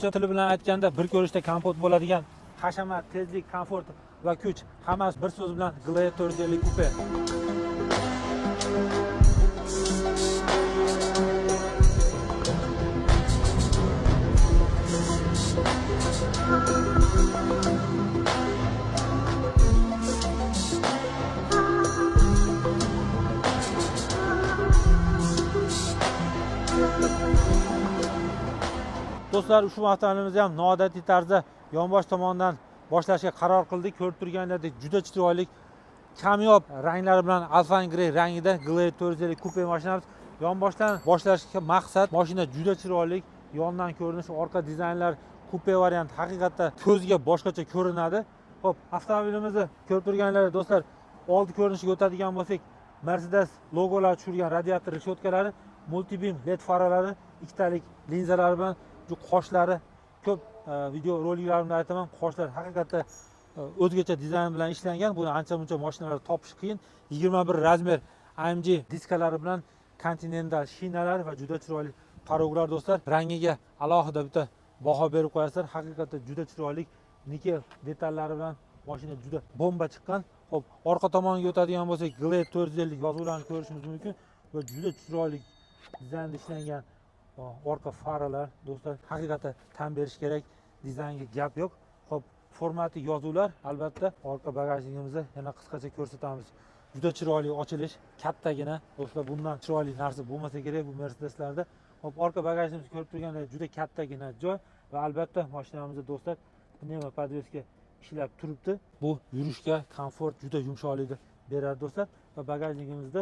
Ko'cha tili bilan aytganda bir ko'rishda kompot bo'ladigan hashamat, tezlik, komfort va kuch hammasi bir so'z bilan GLE 450 Coupe. Do'stlar, ushbu avtomobilimizni ham noodatiy tarzda yonbosh tomondan boshlashga qaror qildik. Ko'rib turganingizdek juda chiroyli kamyob ranglari bilan Alpine Grey rangida GLE 450 Coupe mashinamiz. Yonboshdan boshlashga maqsad mashina juda chiroyli, yondan ko'rinish, orqa dizaynlar, kupe variant haqiqatda ko'zga boshqacha ko'rinadi. Xo'p, avtomobilimizni ko'rib turganlaringizdek do'stlar, oldi ko'rinishiga o'tadigan bo'lsak, Mercedes logolari tushirgan radiator reshotkalari, multibeam LED faralari, ikkitalik linzalari bilan shu qoshlari ko'p video roliklarimda aytaman, qoshlar haqiqatda o'zgacha dizayn bilan ishlangan. Buni ancha muncha mashinalarda topish qiyin. 21 razmer AMG diskalari bilan Continental shinalar va juda chiroyli paroglar do'stlar. Rangiga alohida bitta baho berib qo'yasizlar. Haqiqatda juda chiroyli nikel detallari bilan mashina juda bomba chiqqan. Xo'p, orqa tomoniga o'tadigan bo'lsak, GLE 450 yozuvlarini ko'rishimiz mumkin va juda chiroyli dizaynda ishlangan orqa faralar do'stlar, haqiqatda tan berish kerak, dizaynga gap yo'q. Xo'p, formati yozuvlar albatta orqa bagajligimizni yana qisqacha ko'rsatamiz. Juda chiroyli ochilish, kattagina do'stlar, bundan chiroyli narsa bo'lmasa kerak bu Mercedeslarda. Xo'p, orqa bagajimizni ko'rib turgandek juda kattagina joy va albatta mashinamizda do'stlar pnevmo podveska ishlab turibdi. Bu yurishga komfort juda yumshoqlikni beradi do'stlar va bagajligimizda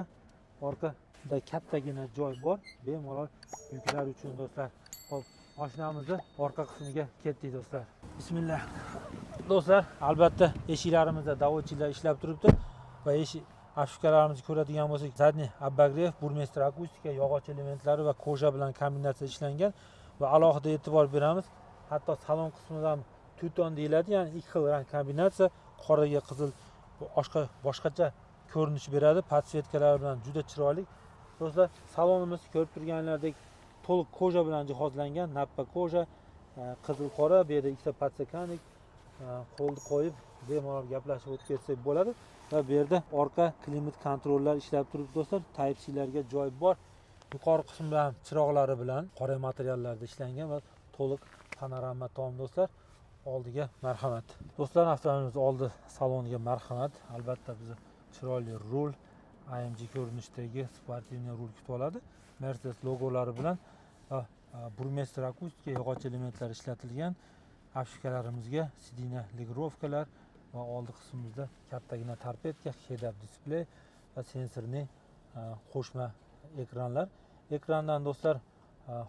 orqada kattagina joy bor, bemalol yuklar uchun do'stlar. Xo'p, mashinamizni orqa qismiga ketdik do'stlar. Bismillah. Do'stlar, albatta eshiklarimizda доводчик lar ishlab turibdi va eshik обшивка larimizni ko'radigan bo'lsak, задний обогрев, Burmester akustika, yog'och elementlari va кожа bilan kombinatsiya ishlangan va alohida e'tibor beramiz. Hatto salon qismida ham two-tone deyiladi, ya'ni ikki xil rang kombinatsiya, qoraga qizil boshqa boshqacha ko'rinish beradi. Подсветка lar bilan juda chiroyli. Do'stlar, salonimiz ko'rib turganlaridek to'liq кожа bilan jihozlangan, nappa кожа, qizil qora, bu yerda ikkita подстаканник, qo'lni qo'yib bemalol gaplashib o'tib ketsak bo'ladi va bu yerda orqa klimat kontrollar ishlab turibdi do'stlar. Type C larga joy bor. Yuqori qismida ham chiroqlari bilan qora materiallarda ishlangan va to'liq panorama tom do'stlar. Oldiga marhamat. Do'stlar, avtomobilimiz oldi saloniga marhamat. Albatta bizni chiroyli rul, AMG ko'rinishdagi спортивный rul kutib oladi. Mercedes logolari bilan va Burmester akustika, yog'och elementlari ishlatilgan. Обшивка larimizga сиденья регулировка lar va oldi qismimizda kattagina торпедка, head up display va sensorli qo'shma ekranlar. Ekrandan do'stlar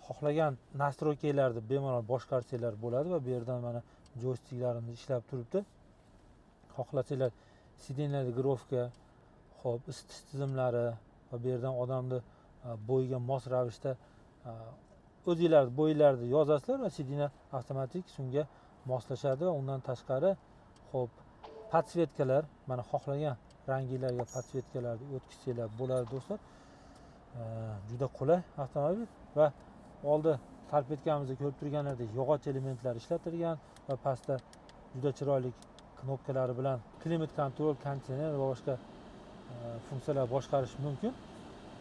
xohlagan настройка larni bemalol boshqarsanglar bo'ladi va bu yerdan mana joystiklarimiz ishlab turibdi. Xohlasanglar сиденья регулировка, xo'p, isitish tizimlari va bu yerdan odamni bo'yiga mos ravishda o'zinglar bo'ylarni yozasizlar va сиденья avtomatik shunga moslashadi va undan tashqari, xo'p, подсветка lar, mana xohlagan ranginglarga подсветка larni o'tkazsanglar bo'ladi do'stlar. Juda qulay avtomobil va oldi торпедка mizda ko'rib turganlaridek yog'och elementlari ishlatilgan va pastda juda chiroyli knopkalari bilan klimat kontrol, konditsioner va boshqa funksiyalar boshqarish mumkin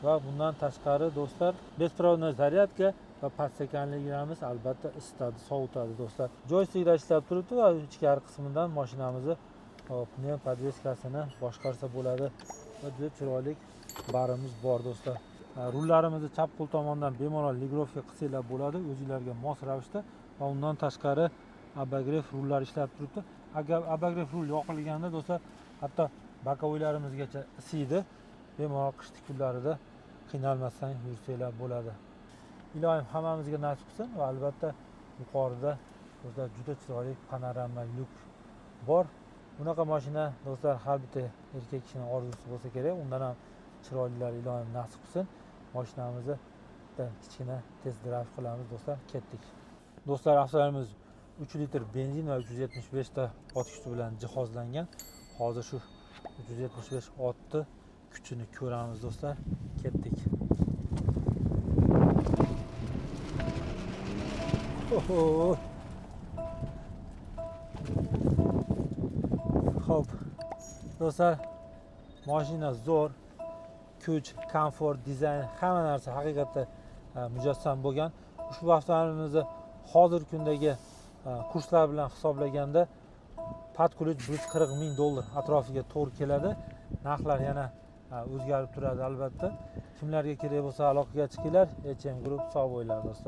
va bundan tashqari do'stlar, беспроводной зарядка va подстаканник larimiz albatta isitadi, sovutadi do'stlar. Joystiklar ishlab turibdi va ichkari qismidan mashinamizni pnevmo подвеска sini boshqarsa bo'ladi va juda chiroyli barimiz bor do'stlar. Rullarimizni chap qo'l tomondan bemalol регулировка qilsanglar bo'ladi o'zinglarga mos ravishda va undan tashqari обогрев rullar ishlab turibdi. Agar обогрев rul yoqilganda do'stlar, hatto боковой larimizgacha isiydi. Bemalol qishki kunlarida qiynalmasdan yursanglar bo'ladi. Iloyim hammamizga nasib qilsin va albatta yuqorida do'stlar juda chiroyli panorama lyuk bor. Bunaqa mashina do'stlar har bitta erkak kishini orzusi bo'lsa kerak. Undan ham chiroylilar iloyim nasib qilsin. Mashinamizni bitta kichkina test drive qilamiz do'stlar. Ketdik. Do'stlar, avtomobilimiz 3 litr benzin va 375 ta ot kuchi bilan jihozlangan. Hozir shu 375 otni kuchini ko'ramiz do'stlar. Ketdik. Oho. Xo'p, do'stlar, mashina zo'r, kuch, komfort, dizayn, hamma narsa haqiqatda mujassam bo'lgan. Ushbu avtomobilimizni hozirgi kundagi kurslar bilan hisoblaganda под ключ 140 ming dollar atrofiga to'g'ri keladi. Narxlar yana o'zgarib turadi albatta. Kimlarga kerak bo'lsa, aloqaga chiqinglar. HM Group. Sog' bo'linglar, do'stlar.